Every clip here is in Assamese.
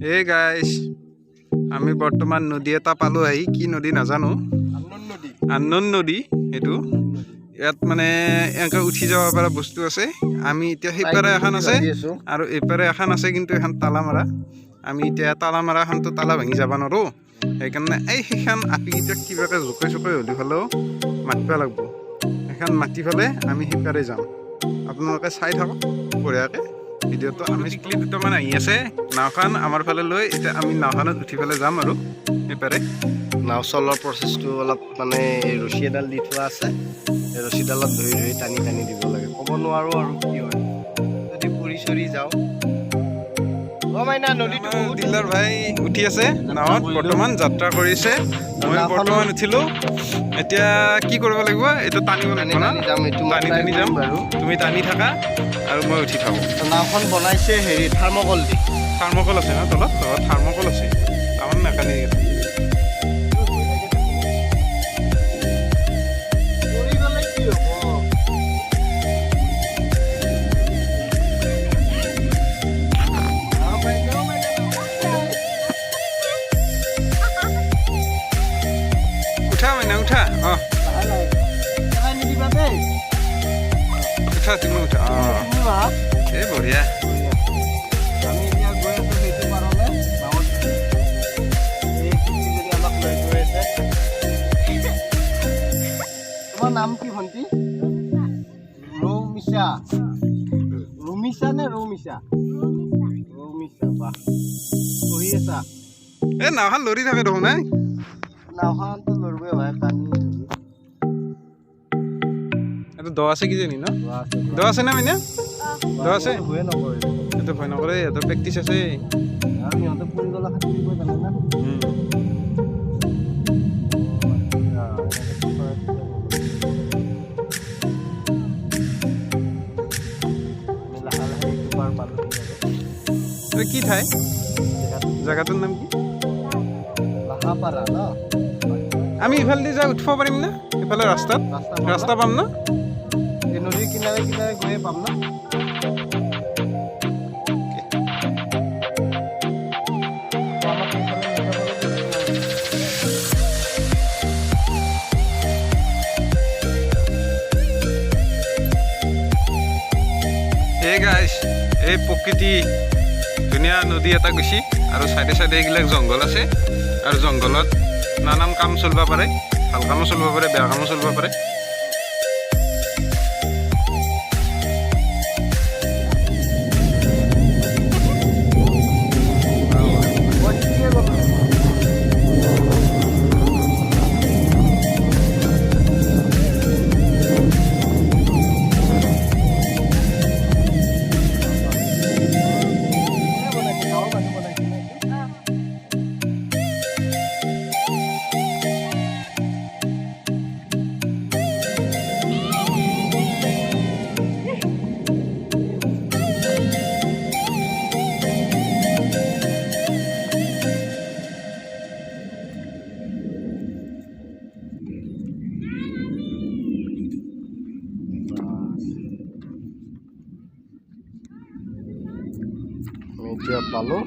এই গাইছ, আমি বৰ্তমান নদী এটা পালোঁ আহি। কি নদী নাজানো, আননোন নদী এইটো। ইয়াত মানে এনেকৈ উঠি যাব পৰা বস্তু আছে। আমি এতিয়া সেইপাৰে এখন আছে আৰু এইপাৰে এখন আছে, কিন্তু এখন তালা মাৰা। আমি এতিয়া তালা মাৰাখনতো তালা ভাঙি যাব নোৱাৰোঁ, সেইকাৰণে এই সেইখন আপিকেইটাক কিবাকৈ জোকে চোকে হ'লে হ'লেও মাতিব লাগিব। সেইখন মাতি পেলাই আমি সিপাৰে যাম। আপোনালোকে চাই থাকক বঢ়িয়াকৈ ভিডিঅ'টো। আমি টিকলি দুটামান আহি আছে নাওখন আমাৰ ফালে লৈ। এতিয়া আমি নাওখনত উঠি পেলাই যাম আৰু সিপাৰে। নাও চলোৱাৰ প্ৰচেছটো অলপ মানে ৰছী এডাল দি থোৱা আছে, এই ৰছীডালত ধৰি ধৰি টানি টানি দিব লাগে। ক'ব নোৱাৰোঁ আৰু কি হয়, যদি পৰি চৰি যাওঁ। অ মাইনা, নদীটো বহুত দিলাৰ ভাই উঠি আছে নাৱত, বৰ্তমান যাত্ৰা কৰিছে। মই বৰ্তমান উঠিলোঁ। এতিয়া কি কৰিব লাগিব? এইটো টানিব টানি লাগিব না? টানি যাম এইটো মই টানি try টানি যাম কৰিম বাৰু। তুমি টানি থাকা আৰু মই উঠি থাকোঁ। নাওখন বনাইছে হেৰি থাৰ্মকল দি। থাৰ্মকল আছে ন তলত? তলত থাৰ্মকল আছে, তাৰমানে মেকানিক। পৰি গ'লে কি হ'ব? উঠা মাইনা, উঠা। অঁ, পেলাই নিদিবা দেই। উঠা, তুমি উঠা। অঁ। তুমি বহা। এই বঢ়িয়া। আমি এতিয়া গৈ আছো সেইটো পাৰলৈ নাৱত। এই ভণ্টিজনী আমাক লৈ গৈ আছে। তোমাৰ নাম কি ভণ্টি? ৰৌমিছা। ৰুমিছা নে ৰৌমিছা? ৰৌমিছা, বাহ। পঢ়ি আছা? এই নাওখন লৰি থাকে দেখোন নাই। নাওখনতো লৰিবই ভাই, টানি। এইটো দ আছে কিজানি ন? দ আছে না মাইনা? দ আছে? ভয়ে নকৰে। এইটো ভয় নকৰে, সিহঁতৰ প্ৰেক্টিচ আছে। আৰু সিহঁতে পৰি গ'লে সাঁতুৰিব জানে না। আচ্ছা, এনেকে চৰাই আমি লাহে লাহে এইটো পাৰ পালোহি আৰু। এইটো কি ঠাই? জেগাটো? জেগাটোৰ নাম কি? লাহাপাৰা ন? আমি ইফালেদি যাই উঠিব পাৰিম না ইফালে ৰাস্তাত? ৰাস্তা পাম। ৰাস্তা পাম না? এই নদীৰ কিনাৰে কিনাৰে গৈয়ে পাম ন? আমাক সেইফালে লৈ যাব লাগিব। এই গাইছ, এই প্ৰকৃতি ধুনীয়া নদী এটা গৈছি আৰু চাইডে চাইডে এইবিলাক জংঘল আছে আৰু জংঘলত নানান কাম চলিব পাৰে, ভাল কামো চলিব পাৰে, বেয়া কামো চলিব পাৰে। মই ঠিকে গ'লো। কোনে বনাইছে? গাঁৱৰ মানুহ বনাইছে নে এইটো? আমি এতিয়া পালোঁ।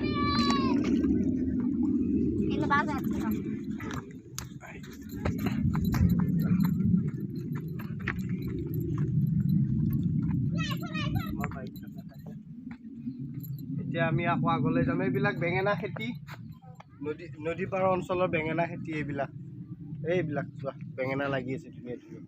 এগুলো বাজাৰ থেকে। আমাৰ বাইকখন দেখাইছে। এতিয়া আমি আকৌ আগলৈ যাম। এইবিলাক বেঙেনা খেতি, নদী পাৰৰ অঞ্চলৰ বেঙেনা খেতি এইবিলাক। এইবিলাক চোৱা, বেঙেনা লাগি আছে ধুনীয়া ধুনীয়া।